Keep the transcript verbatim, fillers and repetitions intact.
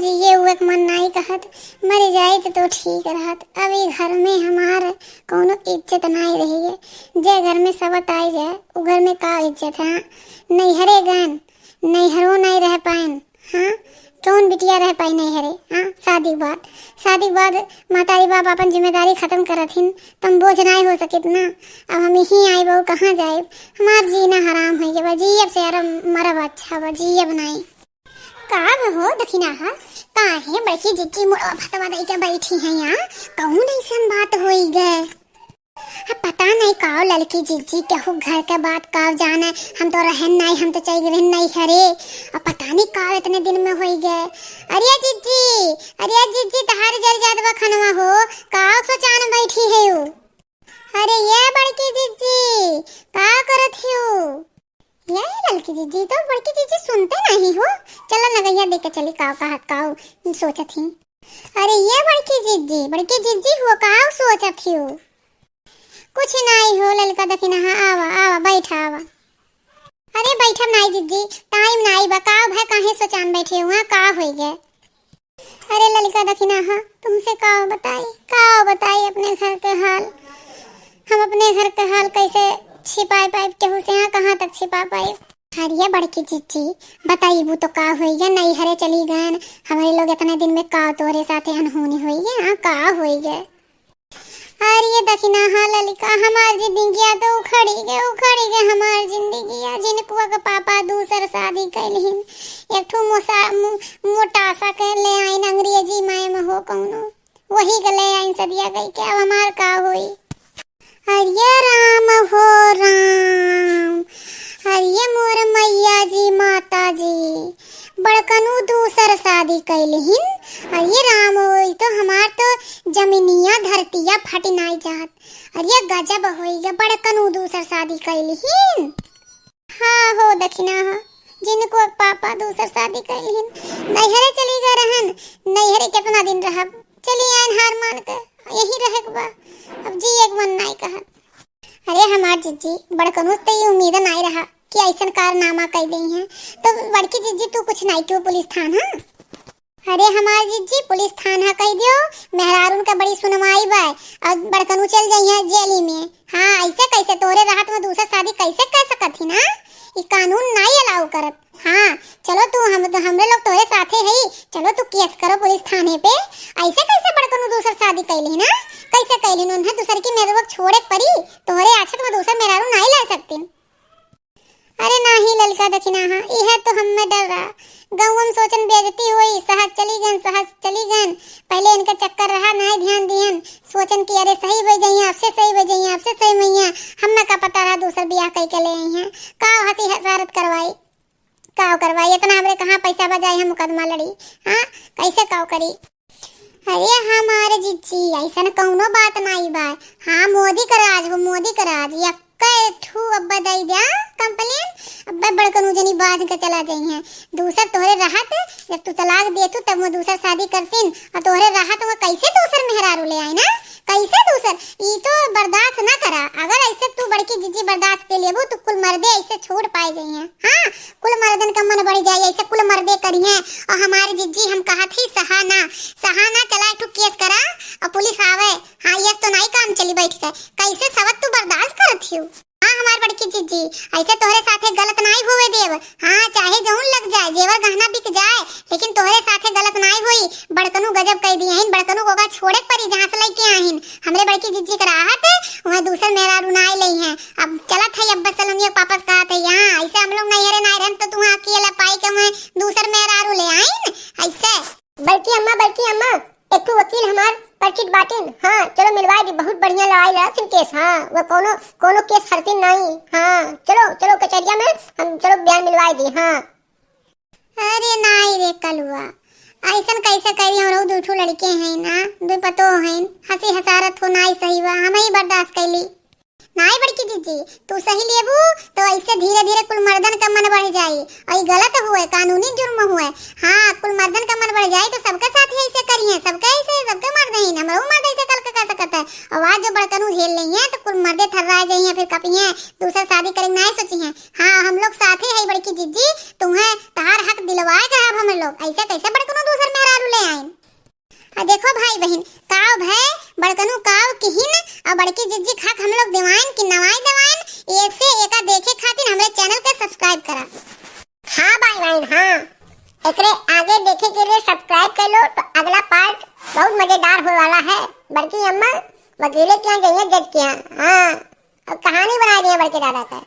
जिए हुए के मन नाई कहत, मर जाइत तो ठीक रहत। अब ई घर में हमार कौनो इज्जत नाई रही है। जे घर में सवत आई जाए, उ घर में का इज्जत है? नैहरे गन, नैहरो नाई रह पाएन। हाँ, कौन बिटिया रह पाई नैहरे? हाँ, शादी के बाद, शादी के बाद महतारी बाप अपन जिम्मेदारी खत्म करत हिन, तम बोझ नाई हो सकित ना। अब हम यहीं आइब, कहाँ जाइब? हमार जीना हराम होइ गया बा, जियब से यार मरब अच्छा बा, जियब नाई। का हो दखिना हा, काहे बड़की जिज्जी मुड़वा फतवा दई के बैठी हैं यहाँ? कौन ऐसन बात होई गए? अब पता नहीं काव ललकी जिज्जी, केहू घर के बात काव जाने। हम तो रहन नहीं, हम तो चल गए नहीं हरे। अब पता नहीं काव इतने दिन में होई गए। अरे जिज्जी, अरे जिज्जी, तहार जर जात बा खनवा हो, काव सोचान बैठी है यू? अरे ये बड़की जिज्जी, का करत हियो? ये ललकी जिज्जी तो बड़की जिज्जी सुनते नहीं हो। चला लगैया दे के चली, काव कहत काव सोचत ही। अरे ये बड़की जिज्जी, बड़की जिज्जी हो, काव सोचत हियो? कुछ नहीं हो ललका दखिना, हाँ आवा, आवा, बैठा आवा। अरे बैठब नाई जिज्जी, टाइम नाई बा, काव भय काहे सोचान बैठे हुआ, का होई गए? अरे ललिका दखिना, हाँ, तुमसे का बताई, का बताई अपने घर के हाल। हम अपने घर के हाल कैसे छिपाए पाइब केहू से? हाँ, कहाँ तक छिपा पाइब? अरे बड़की जिज्जी, बताइबू तो का होई गया, नैहरे चली गन, हमरे लोग इतने दिन में का तोरे साथे अनहोनी होई गया, हाँ, का होई गया? अरे दखिना, हाँ ललिका, हमार जिंदगिया तो उखड़ी गए, उखड़ी गए हमार जिंदगिया। जिनकुआ के पापा दूसर शादी कैलहिन, एक ठो मोसा-, मो-, मोटासा के ले आइन अंग्रेजी माय में हो कौनो, वही के ले आइन सदिया कई के। अब हमार का होई? अरे राम हो राम, अरे मोर मैया जी, माता जी, बड़कनू दूसर शादी कैलहिन। अरे राम, ई तो हमार तो जमीनिया धरतिया फट नाई जात। अरे गजब होई गया, बड़कनू दूसर शादी कैलहिन। हाँ हो दखिना, हाँ, जिनको पापा दूसर शादी कैलहिन, नैहरे चली गए रहन, नैहरे कितना दिन रहब, चली आयन हार मान के, यही रहे के बा, अब जिए के मन नाई कहत। अरे हमार जिज्जी, बड़कनू से तो ये उम्मीद नाई रहा कि ऐसन कारनामा कई देई हैं। तो बड़की जिज्जी तू कुछ नाई क्यों पुलिस थान, हाँ? अरे हमार जिज्जी पुलिस थान हा कई दियो, मेहरारून का बड़ी सुनवाई बा, और बड़कनू चल जाई हैं जेली में। हाँ, ऐसे कैसे तोहरे राहत में दूसर शादी कैसे कर सकत ही ना? ई कानून नाई अलाउ करत। हाँ, चलो तू हम, तो हमरे लोग तोहरे साथे हई, चलो तू केस करो पुलिस थाने पे। ऐसे कैसे बड़कनू दूसर शादी कैली ना? कैसे कैली? उन्हें दूसर की मेहरारू छोड़े के परी, तोहरे आछत में दूसर मेहरारू नाई ला सकतीन। अरे नाही ललका दखिना, हाँ, इहे तो हमें डर रहा। गाँव में सोचन बेइज्जती होई, सहज चली गन, सहज चली गन। पहले इनका चक्कर रहा, नाई ध्यान दियन। सोचन कि अरे सही हो जाइए, आपसे सही हो जाइए, आपसे सही मैया। हमें का पता रहा दूसर बियाह कई के ले आई हैं। का हंसी हसारत करवाई? काव करवाई? इतना हमरे कहाँ पैसा बजाई हम मुकदमा लड़ी? हाँ, कैसे काव करी? अरे हमारे जिज्जी, ऐसन कौनो बात नाई बा। हाँ, मोदी का राज हो, मोदी का राज। यक्के ठू अब्बा दई द्या complain, अब्बा बड़कनू जनी बाज के चला जाई हैं। दूसर तोहरे रहत, जब तू तलाक दे तू, तब वो दूसर शादी करतीन, और तोहरे रहत वो कैसे दूसर मेहरारू ले आई ना? कैसे दूसर? ई तो बर्दाश्त ना करा। अगर ऐसे तू बड़की जिज्जी बर्दाश्त के लेबू, तो कुल मर्दे ऐसे छोड़ पाए जाई हैं। हाँ, कुल मर्दन का मन बढ़ जाई, ऐसे कुल मर्दे करिहें। और हमारे जिज्जी हम कहत ही सहा ना, सहा ना, चला एक ठो केस करा और पुलिस आवे। हाँ, यस तो नाई काम चली बैठ के। कैसे सवत तू बर्दाश्त करत हियो? हाँ, हमार बड़की जिज्जी, ऐसे तोहरे साथे गलत नाई होवे देब। हाँ, चाहे जौन लग जाए, जेवर गहना बिक जाए, लेकिन तोहरे साथे गलत नाई होई। बड़कनू गजब कई दिए हैं, बड़कनू को का छोड़े के परी जहाँ से लेके आहिन। हमरे बड़की जिज्जी के राहत, वहाँ दूसर मेहरारू नाई लई हैं। अब चलत है, अब बस सलोनिया के पापा से कहत है, यहाँ ऐसे हम लोग नैहरे नाई रहन तो तुहाँ अकेला पाई के वहाँ दूसर मेहरारू ले आइन, ऐसे। बल्कि अम्मा, बल्कि अम्मा, एक ठो वकील हमार परिचित बाटिन। हाँ, चलो मिलवाई दी, बहुत बढ़िया लड़ाई लड़त हिन केस। हाँ, वो कोनो, कोनो केस हरतिन नाई। हाँ, चलो, चलो कचहरिया में हम, चलो बयान मिलवाई दी। हाँ। अरे नाई रे कलुआ, ऐसन कैसे करी? हम लोग दू ठो लड़के हैं ना, दू पतो हैं, हंसी हसारत हो नाई सही बा, हम ही बर्दाश्त कैली। नाई बड़की जिज्जी, तू सही लेबू तो ऐसे धीरे धीरे कुल मर्दन का मन बढ़ जाई। और ई गलत हुए, कानूनी जुर्म हुए। हाँ, कुल मर्दन का मन बढ़ जाई तो सबके साथ ही ऐसे करिए, सबके ऐसे, सबके मर्द ही, हमरो मर्द ऐसे कल के कर सकत है। और आज जो बड़कनू झेल लेइए तो कुल मर्दे थर्रा जाइए, फिर कपिए, दूसर शादी करे के नाई सोचिए। हाँ, हम लोग साथे है बड़की जिज्जी, तुम्हें तहार हक दिलवाए के अब हम लोग। ऐसे कैसे बड़कनू दूसर मेहरारू देखो भाई बहिन, काव भय, बड़कनू काव किहिन और बड़की जिज्जी खाक हम लोग देवाइन कि नवाई देवाइन, ऐसे एका देखे खातिर हमरे channel के subscribe करा। हाँ भाई बहिन, हाँ, एकरे आगे देखे के लिए subscribe कर लो, तो अगला part बहुत मजेदार होए वाला है। बड़की अम्मा वकीले के यहाँ जइहैं, जज के यहाँ, हाँ, अब कहानी बनाइ दिए बड़के दादा का।